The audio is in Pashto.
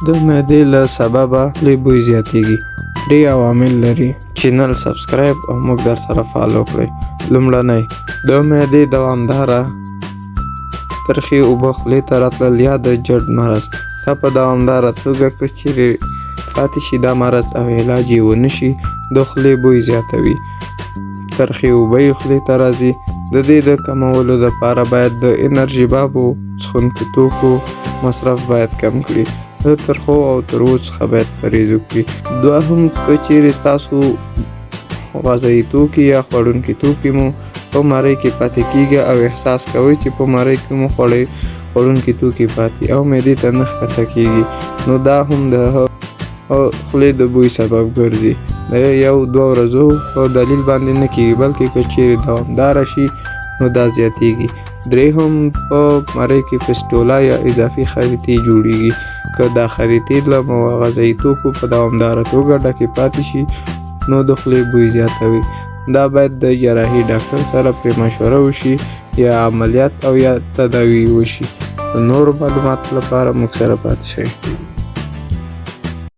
د معدې له سببه خولې بوی زیاتېږي. درې عوامل لري. چینل سبسکرایب او موږ در سره فالو کړئ. لومړنی، د معدې دوامداره ترخې اوبه خولې ته راتلل یا د جرد مرض. دا په دوامداره توګه که چیرې پاتې شي دا مرض او علاج یې ونه شي، د خولې بوی زیاتوي. ترخې اوبه یې خولې ته راځي. د دې د کمولو لپاره باید د انرژي بابو څښونکو توکو مصرف باید کم کړي. د ترخو او تروو څخه باید پرهیز وکړي. دوهم، که چیرې ستاسو غذایي توکي یا خوړونکي توکي مو په مرۍ کې پاتې کیږي او احساس کوئ چې په مرۍ کې مو خوړونکي توکي پاتې او معدې ته نه ښکته کیږي، نو دا هم د خولې د بوی سبب ګرځي. د یو دوه ورځو په دلیل باندې نه کیږي، بلکې که چیرې دوامداره شي نو دا زیاتیږي. درېیم، په مرۍ کې فسټولا یا اضافي خریطې جوړیږي. که دا خریطې له غذایي توکو په دوامداره توګه ډکې پاتې شي نو د خولې بوی زیاتوي. دا باید د جراحي ډاکټر سره پرې مشوره وشي، یا عملیات او یا تداوي وشي. د نورو معلوماتو لپاره موږ سره پاتې شئ.